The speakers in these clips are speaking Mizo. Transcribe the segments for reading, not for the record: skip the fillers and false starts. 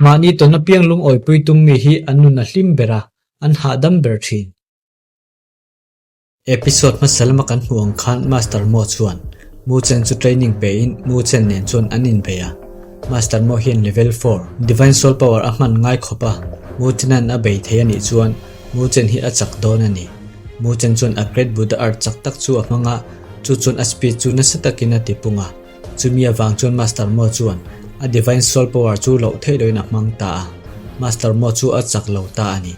Mahni tawn apiang lungawipui tum mi hi an nun a hlim ber a, an hahdam ber thin. Episode hmasa lama kan hmuh ang khan Master Mo chuan Mu Chen chu training pe in Mu Chen nen chuan an inbei a. Master Mo hian level four Divine Soul Power a hman ngai khawp a, Mu Chenan a bei thei a nih chuan Mu Chen hi a chak dawn a ni. Mu Chen chuan a Great Buddha Art chak tak chu a hmang a, chu chuan a speed chu nasa takin a ti pung a. Chumi avang chuan Master Mo chuan a Divine Soul Power chu loh theih loin a hmang ta a, Master Mo chu a chak lo ta a ni.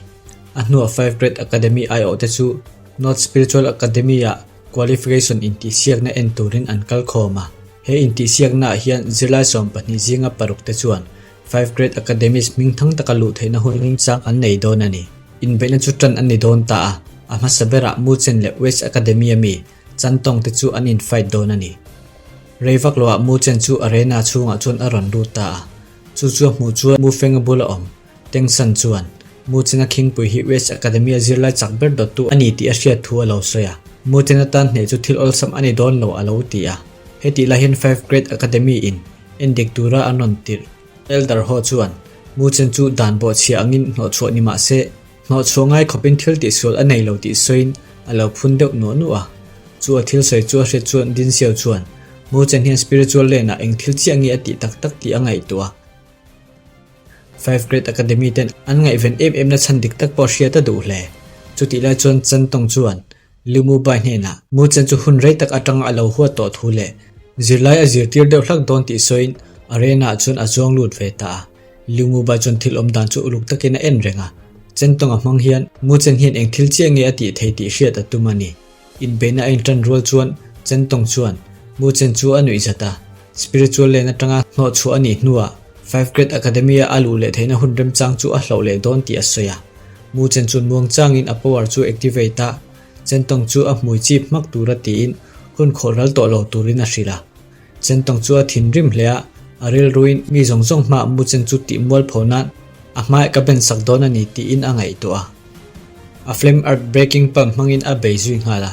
A hnuah Five Great Academy aiawhte chu North Spiritual Academy-ah qualification intihsiakna en turin an kal khawm a. He intihsiaknaah hian zirlai 12 zinga parukte chuan Five Great Academies hming thang taka luh theihna hun ringchang an nei dawn a ni. Inbeihna chu tan a ni dawn ta a, a hmasa berah Mu Chen leh West Academy-a mi Chan Tong te chu an infight dawn a ni. Rei vak loah Mu Chen chu arena chhungah chuan a rawn lut ta a, chu chu a hmuh chuan Mu Feng-a bula awm Teng San chuan, Mu Chen-a khingpui hi West Academy-a zirlai chak ber dawttu a ni tih a hriat thu a lo sawi a. Mu Chen atan hneh chu thil awlsam a ni dawn lo a lo ti a. Hetih lai hian Five Grade Academy-in endik tura an rawn tirh. Elder Ho chuan, Mu Chen chu dan bawhchhia angin hnawhchhuah ni mah se, hnawhchhuah ngai khawpin thil tihsual a nei lo tih sawiin a lo phun deuh nuah nuah a. Chu a thil sawi chu a hriat chuan Din Xiao chuan, Mu Chen hian spiritual lane-ah eng thil chiah nge a tih tak tak tih a ngaihtuah a. Five Great Academy ten an ngaihven em em na chhan dik tak pawh hriat a duh hle. Chutih lai chuan Chen Tong chuan Liu Mu Bai hnenah Mu Chen chu hun rei tak atanga a lo huat tawh thu leh zirlai a zirtir deuh hlak dawn tih sawiin arena ah chuan a zuang lut ve ta a. Liu Mu Bai chuan thil awm dan chu uluk takin a en reng a. Chen Tong a hmang hian Mu Chen hian eng thil chiah nge a tih thei tih hriat a tum a ni. Inbeihna a intan rual chuan Chen Tong chuan Mu Chen chu a nuih zat a. Spiritual lane atanga hnawhchhuah a nih hnuah Five Great Academy-a a luh leh theihna hun remchang chu a hloh leh dawn tih a sawi a. Mu Chen chuan muangchangin a power chu activate a, Chen Tong chu a hmui chip hmak tura tiin hun khawh ral tawh lo turin a hrilh a. Chen Tong chu a thinrim hle a, a rilruin mi zawng zawng hmaah Mu Chen chu tih mualpho nan a hmaiah ka ben sak dawn a ni tiin a ngaihtuah a. A Flame Earth Breaking Palm hmangin a bei zui nghal a.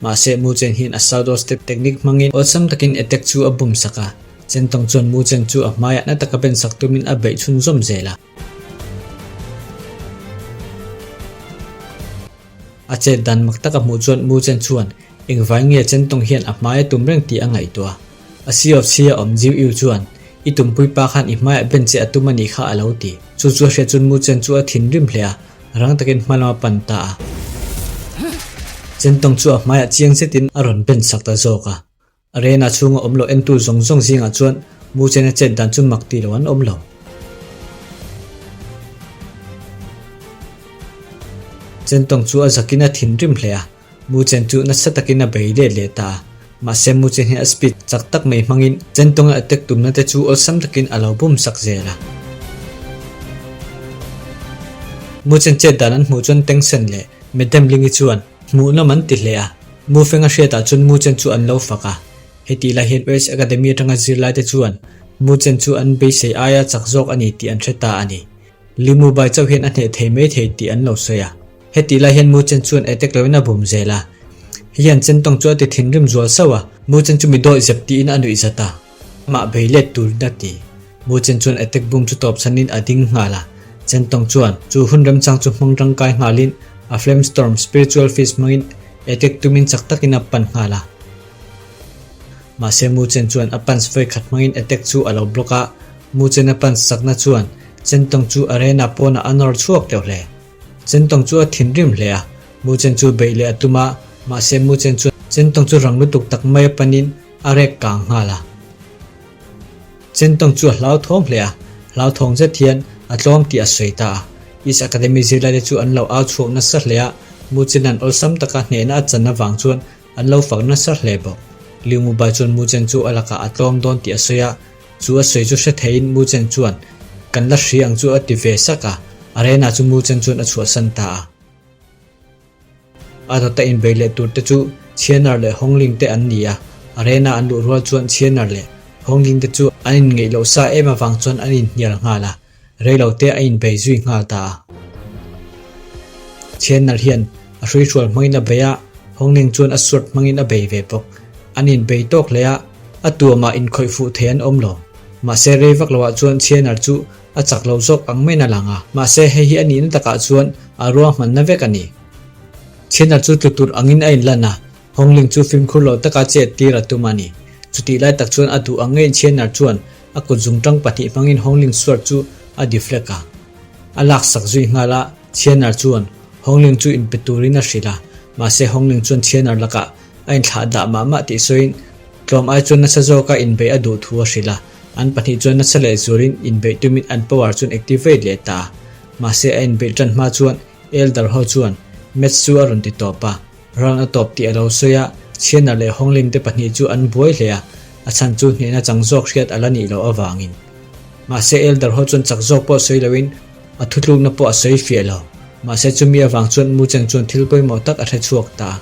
Mahse, Mu Chen hian a Shadow Step technique hmangin awlsam takin attack chu a bum sak a. Chen Tong chuan Mu Chen chu a hmaiah na taka ben sak tumin a beih chhunzawm zel a. A chet dan mak taka hmuh chuan Mu Chen chuan engvai nge Chen Tong hian a hmai a tum reng tih a ngaihtuah. A si of si a awm Jiu Yu chuan, I tumpui pa khan i hmaiah ben che a tum a nih kha a lo ti. Chu chu a hriat chuan Mu Chen chu a thinrim hle a, rang takin hma lama pan ta a. Chen Tong chu a hmaiah chiang zetin a rawn ben sak ta zawk a. Arena chhunga awm lo entu zawng zawng zingah chuan Mu Chen-a chet dan chu mak tih lo an awm lo. Chen Tong chu a zakin a thinrim hle a. Mu Chen chu nasa takin a bei let leh ta a, mahse Mu Chen hian a speed chak tak mai hmangin Chen Tong-a attack tumna te chu awlsam takin a lo bum sak zel a. Mu Chen chet dan an hmuh chuan Teng Sen leh Madam Ling-i chuan hmuhnawm an ti hle a, Mu Feng-a hriatah chuan Mu Chen chu an lo fak a. Hetih lai hian West Academy atanga zirlai te chuan Mu Chen chu an beisei aia chak zawk a ni tih an hre ta a ni. Li Mu Bai chauh hian a hneh thei mai thei tih an lo sawi a. Hetih lai hian Mu Chen chuan attack loin a bum zel a. Hei hian Chen Tong chu a ti thinrim zual sauh a, Mu Chen chu mi dawih zep tiin a nuih zat a. Amah bei let turin a ti. Mu Chen chuan attack bum chu tawp chhanin a ding nghal a. Chen Tong chuan chu hun remchang chu hmang tangkai nghalin a Flame Storm Spiritual Fist hmangin attack tumin chak takin a pan nghal a. Mahse Mu Chen chuan a punch vawi khat hmangin attack chu a lo block a, Mu Chen a punch chakna chuan Chen Tong chu arena pawnah a nawr chhuak teuh hle. Chen Tong chu a thinrim hle a, Mu Chen chu beih leh a tum a, mahse Mu Chen chuan Chen Tong chu rang lutuk tak mai a panin a rek kang nghal a. Chen Tong chu a hlauthawng hle a, hlauthawng zet hian a tlawm tih a sawi ta a. East Academy zirlaite chu an lo au chhuak nasa hle a, Mu Chen an awlsam taka hnehna a chan avang chuan an lo fak nasa hle bawk. Liu Mubai chuan Mu Chen chu a lakah a tlawm dawn tih a sawi a, Chu a sawi chu hre theiin Mu Chen chuan, Kan la hria ang chu a ti ve sak a, arena chu Mu Chen chuan a chhuahsan ta a. A dawta inbei leh tur te chu Chhianar leh Hongling te an ni a, arena an luh rual chuan Chhianar leh Hongling te chu an inngeih loh sa em avang chuan an inhnial nghal a, reilo te a inbei zui nghal ta a. Chhianar hian a hruihrual hmangin a bei a, Hongling chuan a sword hmangin a bei ve bawk. An inbei tawk hle a, a tuamah inkhawih fuh thei an awm lo. Mahse rei vak loah chuan Chhianar chu a chak lo zawk ang maiin a lang a, mahse hei hi a nihna takah chuan a ruahmanna vek a ni. Chhianar chu tlu tur angin a inlan a, Hongling chu fimkhur lo taka chet tir a tum a ni. Chutih lai tak chuan a duh ang ngeiin Chhianar chuan a kut zungtang pahnih hmangin Hongling sword chu a deflect a. A laksak zui nghal a, Chhianar chuan Hongling chu inpe turin a hrilh a, mahse Hongling chuan Chhianar lakah a inthlah dah mah mah tih sawiin tlawm ai chuan nasa zawka inbeih a duh thu a hrilh a, an pahnih chuan nasa leh zualin inbeih tumin an power chuan activate leh ta a. Mahse a inbeih tan hma chuan Elder ho chuan match chu a rawn ti tawp a, round a tawp tih a lo sawi a, Chhianar leh Hongling te pahnih chu an buai hle a, a chhan chu hnehna chang zawk hriat a la nih loh avangin. Mahse Elder ho chuan chak zawk pawh sawi loin a thutlukna pawh a sawi fiah lo. Mahse chumi avang chuan Mu Cheng chuan thil pawimawh tak a hre chhuak ta a,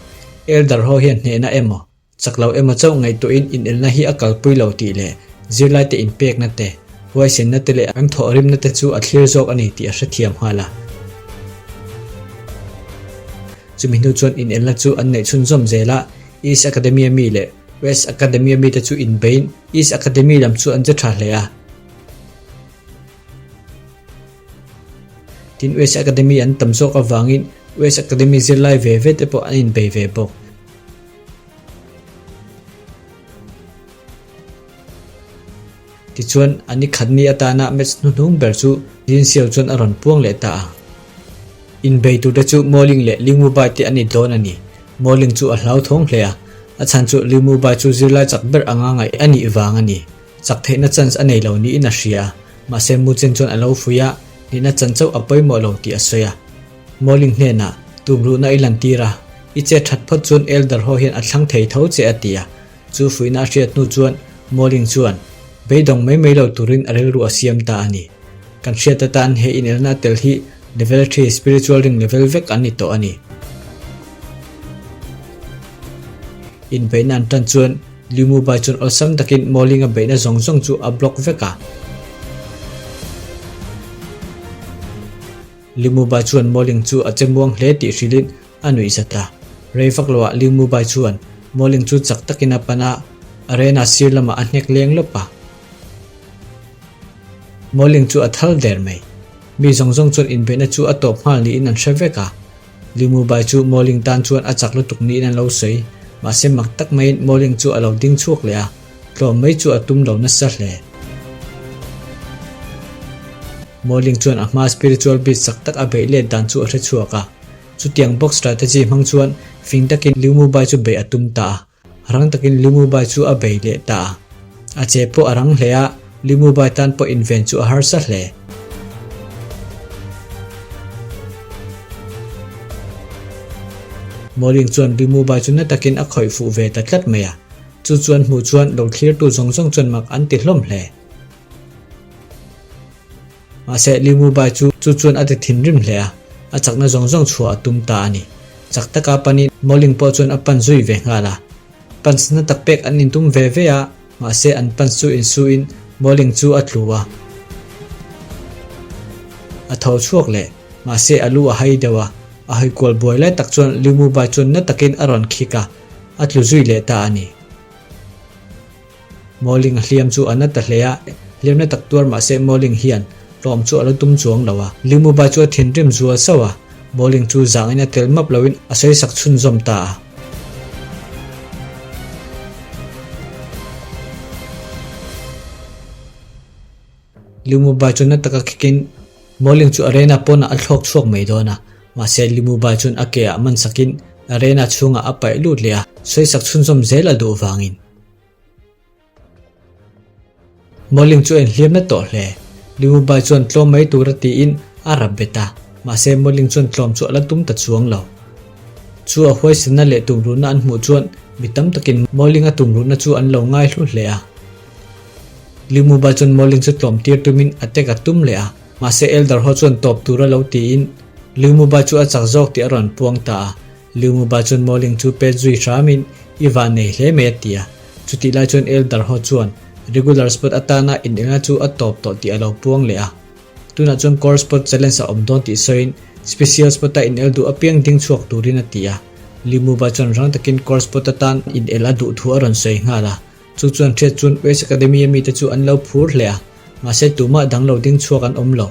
Elder ho hian hnehna emaw, chak lo emaw chauh ngaihtuahin inelna hi a kalpui lo tih leh zirlaite inpekna te, huaisenna te leh an thawhrimna te chu a thlir zawk a ni tih a hrethiam nghal a. Chumi hnu chuan inelna chu an neih chhunzawm zel a, East Academy a mi leh West Academy a mite chu inbeiin East Academy lam chu an che tha hle a. Tin, West Academy an tam zawk avangin West Academy zirlai ve ve te pawh an inbei ve bawk. Tichuan, a ni khat ni atana match hnuhnung ber chu Lin Xiao chuan a rawn puang leh ta a. Inbei turte chu Mo Ling leh Li Mubai te an ni dawn a ni. Mo Ling chu a hlauthawng hle a, a chhan chu Li Mubai chu zirlai chak ber anga ngaih a nih vang a ni. Chak theihna chance a nei lo niin a hria a, mahse Mu Chen chuan a lo fuih a, nihna chan chauh a pawimawh lo tih a sawi a. Mawling hnenah, Tumruhna i lantir a, i che that phawt chuan Elder ho hian a thlang thei tho che a ti a. Chu fuihna a hriat hnu chuan Mawling chuan beidawng mai mai lo turin a rilru a siam ta a ni. Kan hriat atan he inelna tel hi Level 3 Spiritual Ring level vek an ni tawh a ni. Inbeihna an tan chuan Liu Mubai chuan awlsam takin Mawlinga beihna zawng zawng chu a block vek a. Liu Mubai chuan Mawling chu a che muang hle tih hrilhin a nuih zat a. Rei vak loah Liu Mubai chuan Mawling chu chak takin a pan a, arena sir lamah a hnek leng lawp a. Mawling chu a thal der mai. Mi zawng zawng chuan inbeihna chu a tawp nghal niin an hre vek a. Limubai chu Mawling tan chuan a chak lutuk niin an lo sawi. Mahse mak tak maiin Mawling chu a lo ding chhuak leh a, tlawm mai chu a tum lo nasa hle. Mawling chuan a hmaa spiritual beast chak tak a beih let dan chu a hre chhuak a. Chutiang box strategy hmang chuan fing takin Limubai chu beih a tum ta a. Rang takin Limubai chu a bei leh ta a. A che pawh a rang hle a, Limubai tan pawh inven chu a harsa hle. Mawling chuan Limubai chu na takin a khawih fuh ve ta tlat mai a. Chu chuan hmuh chuan lo thlirtu zawng zawng chuan mak an ti hlawm hle. Mahse, Liu Mubai chu chu chuan a ti thinrim hle a, a chakna zawng zawng chhuah a tum ta a ni. Chak taka panin Mawling pawh chuan a pan zui ve nghal a. Punch na tak pek an intum ve ve a, mahse an punch chu insuin Mawling chu a tlu a. A tho chhuak leh, mahse a lu a hai deuh a, a hawi kual buai lai tak chuan Liu Mubai chuan na takin a rawn khik a, a tlu zui leh ta a ni. Mawling a hliam chu a na ta hle a, hliamna tak tuar mah se Mawling hian tlawm chu a la tum chuang lo a. Limuba chu a thinrim zual sauh a, Mawling chu zangin a tel map loin a sawi sak chhunzawm ta a. Limuba chu na taka khikin Mawling chu arena pawnah a thlawk chhuak mai dawn a, mahse Limuba chuan a ke ah man sakin arena chhungah a paih lut leh a, sawi sak chhunzawm zel a duh vangin. Mawling chu a inhliam na tawh hle. Limubai chuan tlawm mai tura tiin a rap bet a, mahse Mawling chuan tlawm chu a la tum ta chuang lo. Chu a huaisenna leh tumruhna an hmuh chuan mi tam takin Mawlinga tumruhna chu an lo ngai hlu hle a. Limubai chuan Mawling chu tlawm tir tumin a tek a tum leh a, mahse Elder ho chuan tawp tura lo tiin Limubai chu a chak zawk tih a rawn puang ta a. Liumuba chuan Mawling chu pet zui hramin i van nei hle mai a ti a. Chutih lai chuan Elder ho chuan regular spot atana inelna chu a tawp tawh tih a lo puang leh a. Tunah chuan core spot challenge a awm dawn tih sawiin special spot a inel duh apiang ding chhuak turin a ti a. Liumuba chuan rang takin core spot atan inel a duh thu a rawn sawi nghal a. Chu chuan hriat chuan West Academy a mite chu an lo phur hle a, mahse tumah dang lo ding chhuak an awm lo.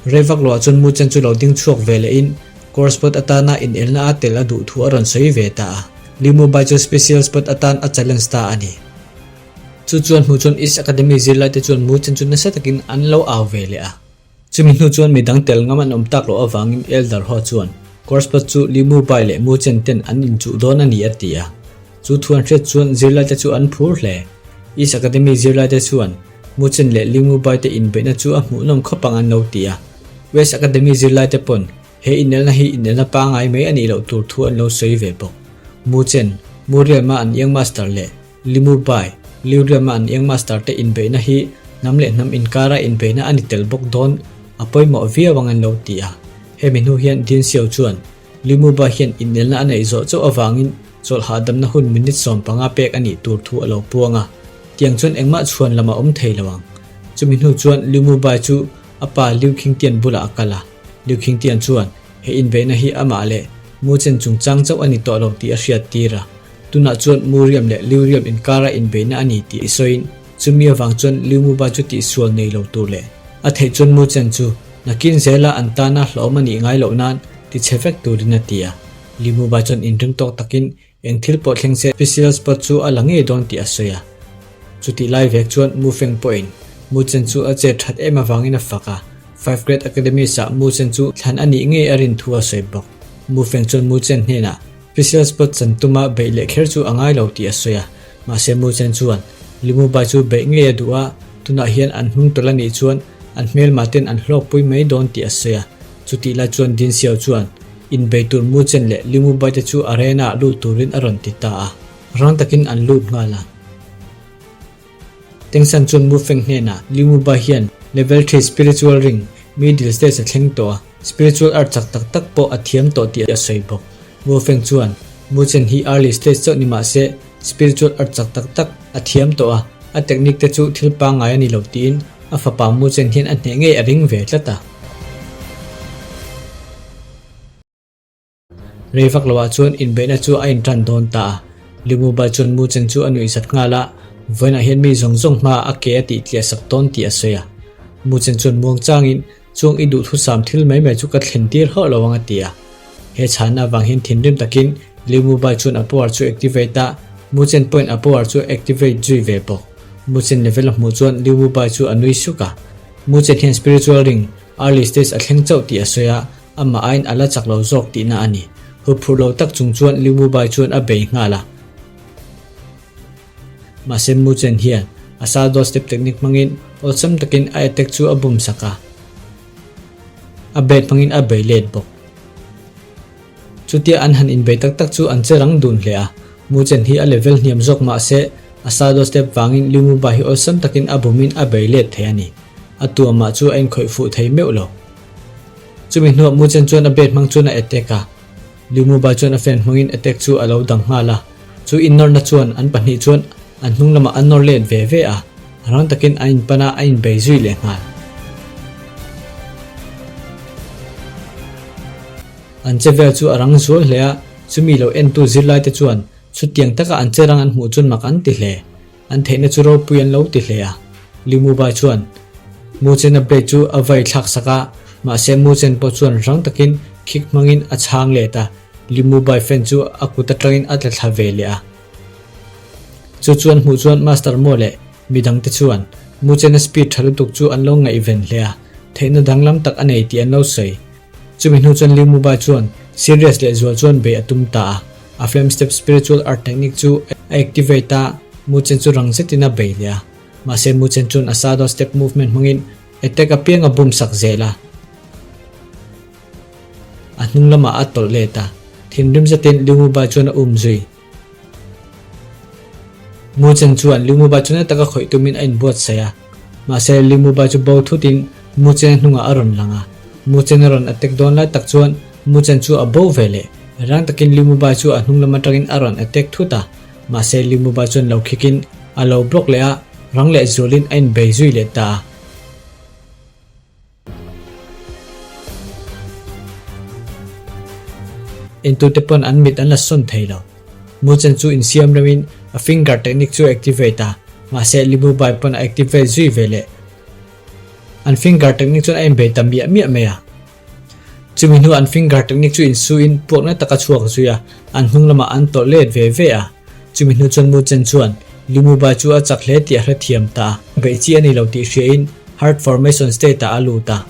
Rei vak loah chuan Mu Chen chu lo ding chhuak ve lehin Core Spot atana inelna a tel a duh thu a rawn sawi ve ta a. Li Mu Bai chu Special Spot atan a challenge ta a ni. Chu chuan hnu chuan East Academy zirlaite chuan Mu Chen chu nasa takin an lo au ve leh a. Chumi hnu chuan midang tel ngam an awm tak loh avangin Elder Ho chuan Core Spot chu Li Mu Bai leh Mu Chen ten an inchuh dawn a ni a ti a. Chu thu an hriat chuan zirlaite chu an phur hle. East Academy zirlaite chuan Muchen leh Lingubai te inbeihna chu a hmuhnawm khawp ang an lo ti a. West Academy zirlaite pawn he inelna hi inelna pangai mai a nih loh tur thu an lo sawi ve bawk. Muchen, Muriama an Young Master leh Limubai, Liuriama an Young Master te inbeihna hi hnam leh hnam inkara inbeihna a ni tel bawk dawn a pawimawh viau ang an lo ti a. Hemi hnu hian Dean Xiao chuan Limuba hian inelna a neih zawh chauh avangin chawlh hahdamna hun minute 15 pek a nih tur thu a lo puang a, tiang chuan engmah chhuan lam a awm thei lo ang. Chumi hnu chuan Limubai chu a pa Liu Qingtian bulah a kal a, Liu Qingtian chuan he inbeihna hi amah leh Mu Chen chungchang chauh a ni tawh lo tih a hriat tir a, tunah chuan Mu Riam leh Liu Riam inkara inbeihna a ni tih sawiin chumi avang chuan Liu Mubai chu tihsual nei lo tur leh a theih chuan Mu Chen chu Nakin zela an tana hlawm a nih ngai loh nan ti chhe vek turin a ti a. Limuba chuan inring tawk takin eng thil pawh thleng se special spot chu a la ngei dawn tih a sawi a. Chutih lai vek chuan Mu Feng pawhin Mu Chen chu a che that em avangin a fak a, Five Great Academies ah Mu Chen chu thlan a nih ngei a rin thu a sawi bawk. Mu Feng chuan Mu Chen hnenah special spot chan tuma beih leh kher chu a ngai lo tih a sawi a, mahse Mu Chen chuan Limuba chu beih ngei a duh a, tunah hian an hnung tawlh a nih chuan An hmelmah ten an hlawkpui mai dawn tih a sawi a, chutih lai chuan Din Xiao chuan inbei tur Mu Chen leh Liu Mubai te chu arena ah lut turin a rawn ti ta a, rang takin an lut nghal a. Teng San chuan Mu Feng hnenah Liu Mubai hian Level 3 Spiritual Ring middle stage a thleng tawh a, spiritual art chak tak tak pawh a thiam tawh tih a sawi bawk. Mu Feng chuan Mu Chen hi early stage chauh ni mah se spiritual art chak tak tak a thiam tawh a, a technique te chu thil pangngai a ni lo tiin a fapa Mu Chen hian a hneh ngei a ring ve tlat a. Rei vak loah chuan inbeihna chu a intan dawn ta a, Liu Mubai chuan Mu Chen chu a nuih zat nghal a, vawiinah hian mi zawng zawng hmaah a ke a tih tliah sak dawn tih a sawi a. Mu Chen chuan muang changin Chung i duhthusam thil mai mai chu ka thlen tir hauh lo ang a ti a. He chhanna avang hian thinrim takin Liu Mubai chuan a power chu activate a, Mu Chen pawhin a power chu activate zui ve bawk. Mu Chen level a hmuh chuan Liu Mubai chu a nui suk a. Mu Chen hian spiritual ring early stage a thleng chauh tih a sawi a, amah aiin a la chak lo zawk tihna a ni. Huphurh lo tak chung chuan Liu Mubai chuan a bei nghal a. Mahse Mu Chen hian a Sado step technique hmangin awlsam takin a attack chu a bum sak a, a bat hmangin a bei let bawk. Chutia an han inbei tak tak chu an che rang dun hle a, Mu Chen hi a level hniam zawk mahse a Sado step vangin Liu Mubai hi awlsam takin a bumin a bei let thei a ni. A tuamah chu a inkhawih fuh thei meuh lo. Chumi hnuah Mu Chen chuan a bat hmang chuan a attack a. Liumuba chuan a fan hmangin attack chu a lo dang nghal a, chu innawrna chuan an pahnih chuan an hnung lamah an nawr let ve ve a, rang takin an inpan a, a inbei zui leh nghal. An che vel chu a rang zual hle a, chumi lo entu zirlaite chuan chutiang taka an che rang an hmuh chuan mak an ti hle. An theihna chu ropui an lo ti hle a. Limubai chuan Mu Chen-a blade chu a vai thlak sak a, mahse Mu Chen pawh chuan rang takin kick hmangin a chhang let a, Limubai fan chu a kut atangin a tla thla ve leh a. Chu chuan hmuh chuan Master Mo leh midangte chuan Mu Chen-a speed tha lutuk chu an lo ngaihven hle a, theihna danglam tak a nei tih an lo sawi. Chumi hnu chuan Liu Mubai chuan serious leh zual chuan bei a tum ta a, a Flame Step Spiritual Art Technique chu a activate a, Mu Chen chu rang zetin a bei leh a. Mahse Mu Chen chuan a Shadow Step movement hmangin attack apiang a bum sak zel a, a hnung lamah a tawlh let a, thinrim zetin Liu Mubai chuan a um zui. Mu Chen chuan Liu Mubai chu na taka khawih tumin a inbuatsaih a, mahse Liu Mubai chu bo thutin Mu Chen hnungah a rawn lang a. Mu Chen a rawn attack dawn lai tak chuan Mu Chen chu a bo ve leh. Rang takin Liu Mubai chu a hnung lam atangin a rawn attack thut a, mahse Liu Mubai chuan lo khikin a lo block leh a, rang leh zualin a inbei zui leh ta a. Entute pawn an mit an la sawn thei lo. Mu Chen chu insiam remin a finger technique chu a activate a, mahse Li Mu Bai pawn a activate zui ve leh. An finger technique chuan a inbei ta miah miah mai a. Chumi hnuah an finger technique chu insuin puakna tak a chhuak zui a, an hnung lamah an tawlh let ve ve a. Chumi hnu chuan Mu Chen chuan Li Mu Bai chu a chak hle tih a hrethiam ta a, beih chi a ni lo tih hriain Heart Formation state ah a lut a.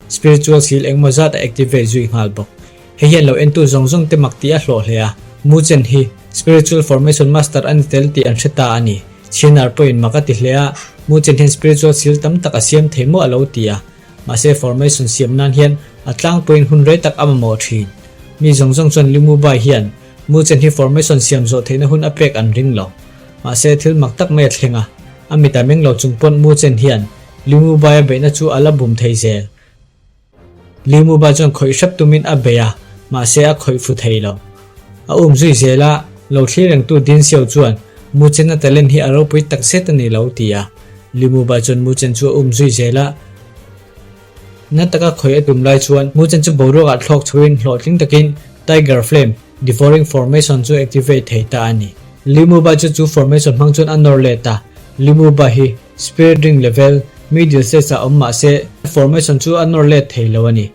Spiritual sil engmaw zat a activate zui nghal bawk. Hei hian lo entu zawng zawng te mak tih a hlawh hle a, Mu Chen hi Spiritual Formation Master a ni tel tih an hre ta a ni. Chhianar pawhin mak a ti hle a, Mu Chen hian spiritual sil tam tak a siam thei maw a lo ti a. Mahse formation siam nan hian a tlangpuiin hun rei tak a mamawh thin. Mi zawng zawng chuan Liu Mu Bai hian Mu Chen hi formation siam zawh theihna hun a pek an ring lo. Mahse thil mak tak mai a thleng a, a mit a meng lo chung pawn Mu Chen hian Liu Mu Bai a beihna chu a la bum thei zel. Liu Mu Bai chuan khawih hrep tumin a bei a, mahse a khawih fu thei lo. A um zui zel a, lo thlir rengtu Din Xiao chuan Mu Chen-a talent hi a ropui tak zet a ni lo ti a. Liu Mu Bai chuan Mu Chen chu a um zui zel a. Na taka khawih a tum lai chuan Mu Chen chu boruakah thlawk chhoin hlawhtling takin Tiger Flame, Devouring Formation chu activate thei ta a ni. Liu Mu Bai chu chu formation hmang chuan a nawr let a, Liu Mu Bai hi Spirit Ring level, middle stage ah awm mah se formation chu a nawr let thei lo a ni.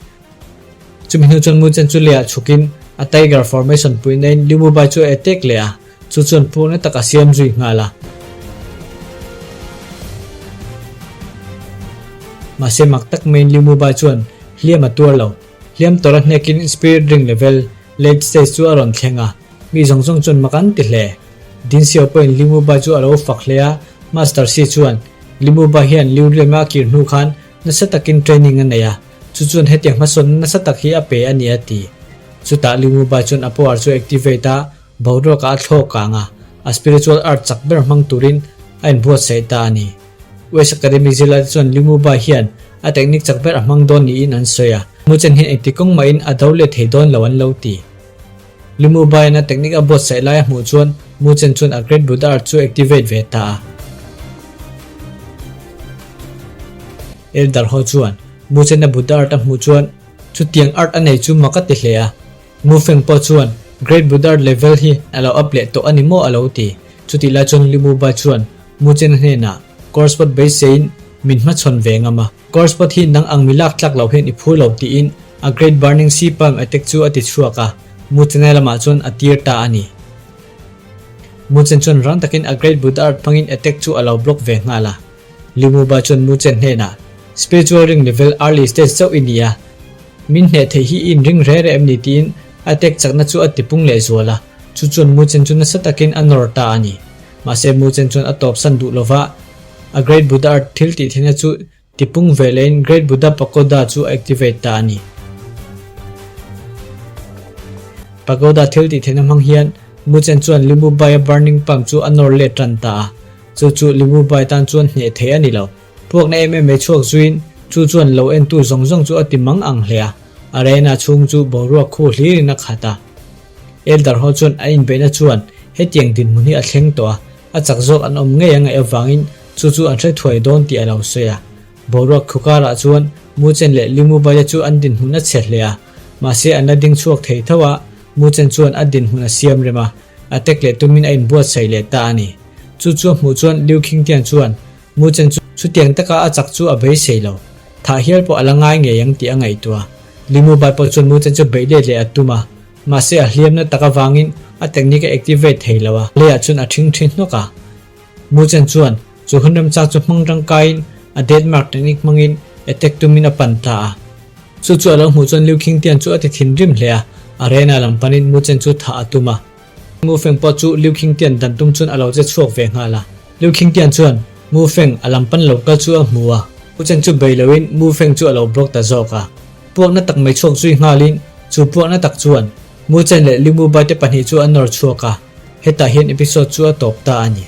Chumi hnu chuan Mu Chen chu leiah chhukin a Tiger Formation puihnain Liu Mu Bai chu a attack leh a, chu chuan pukna tak a siam zui nghal a. Mahse mak tak maiin Liu Mu Bai chuan hliam a tuar lo. Hliam tawrh a hnekin Spirit Ring level, late stage chu a rawn thleng a, mi zawng zawng chuan mak an ti hle. Din Xiao pawhin Li Mu Bai chu a lo fak hle a, Master Xi chuan, Li Mu Bai hian Liu Liam-a a kir hnu khan nasa takin training a nei a, chu chuan hetiang hmasawnna nasa tak hi a pe a ni a ti. Chutah Li Mu Bai chuan a power chu activate a, boruakah a thlawk kang a, a spiritual art chak ber hmang turin a inbuatsaih ta a ni. West Academy zirlaite chuan Liu Mu Bai hian a technique chak ber a hmang dawn niin an sawi a, Mu Chen hian engti kawng mahin a do let thei dawn lo an lo ti. Liu Mu Baiin a technique a buatsaih lai a hmuh chuan Mu Chen chuan a Great Buddha Art chu activate ve ta a. Elder ho chuan Mu Chen a Buddha Art a hmuh chuan chutiang art a nei chu mak a ti hle a. Mu Feng pawh chuan Great Buddha Art level hi a lo up leh tawh a ni maw a lo ti. Chutih lai chuan Liu Mu Bai chuan Mu Chen hnenah Course pot beiseiin min hmachhawn ve ngam a. Course pot hi nang ang mi lak tlak lo hian i phur lo tiin a Great Burning Sea Palm attack chu a ti chhuak a, Mu Chenai lamah chuan a tir ta a ni. Mu Chen chuan rang takin a Great Buddha Art hmangin attack chu a lo block ve nghal a. Liu Mu Ba chuan Mu Chen hnenah, Spiritual Ring level early stage chauh i ni a, min hneh theih hi i inring re re em ni tiin attack chakna chu a tipung leh zual a, chu chuan Mu Chen chu nasa takin a nawr ta a ni. Mahse Mu Chen chuan a tawpsan duh lova, a Great Buddha Art thil tih theihna chu tipung ve lehin Great Buddha Pagoda chu a activate ta a ni. Pagoda thil tih theihna hmang hian Mu Chen chuan Li Mu Bai-a Burning Palm chu a nawr let tan ta a, chu chu Li Mu Bai tan chuan hneh theih a ni lo. Puakna em em mai chhuak zuiin chu chuan lo entu zawng zawng chu a ti mang ang hle a, arena chhung chu boruak khu hlirin a khat a. Elder ho chuan a inbeihna chuan hetiang dinhmun hi a thleng tawh a, a chak zawk an awm ngei a ngaih avangin chu chu an hre thuai dawn tih a lo sawi a. Boruak khu karah chuan Mu Chen leh Li Mu Baia chu an dinhmun a chhe hle a, mahse an la ding chhuak thei tho a, Mu Chen chuan a dinhmun a siam rem a, a tek leh tumin a inbuatsaih leh ta a ni. Chu chu a hmuh chuan Liu Qingtian chuan Mu Chen chu chutiang taka a chak chu a beisei lo, thah hial pawh a la ngai ngei ang tih a ngaihtuah. Li Mu Bai pawh chuan Mu Chen chu beih let leh a tum a, mahse a hliamna tak avangin a technique a activate thei lo a, leiah chuan a ṭhing ṭhi hnawk a. Mu Chen chuan chu hun remchang chu hmang tangkaiin a death mark technique hmangin attack tumin a pan ta a. Chu chu a lo hmuh chuan Liu Qingtian chu a ti thinrim hle a, arena lam panin Mu Chen chu thah a tum a. Mu Feng pawh chu Liu Qingtian dan tum chuan a lo che chhuak ve nghal a. Liu Qingtian chuan Mu Feng a lam pan lo kal chu a hmu a, Mu Chen chu bei loin Mu Feng chu a lo block ta zawk a. Puakna tak mai chhuak zui nghalin chu puakna tak chuan Mu Chen leh Liu Mu Bai te pahnih chu an nawr chhuak a, hetah hian episode chu a tawp ta a ni.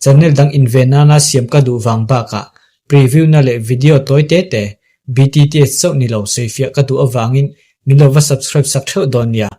Channel dang inve nana siam ka duh vang bakah preview na leh video tawi te te BTTS chauh ni lo sawifiah ka duh avangin min lo va subscribe sak theuh dawn nia.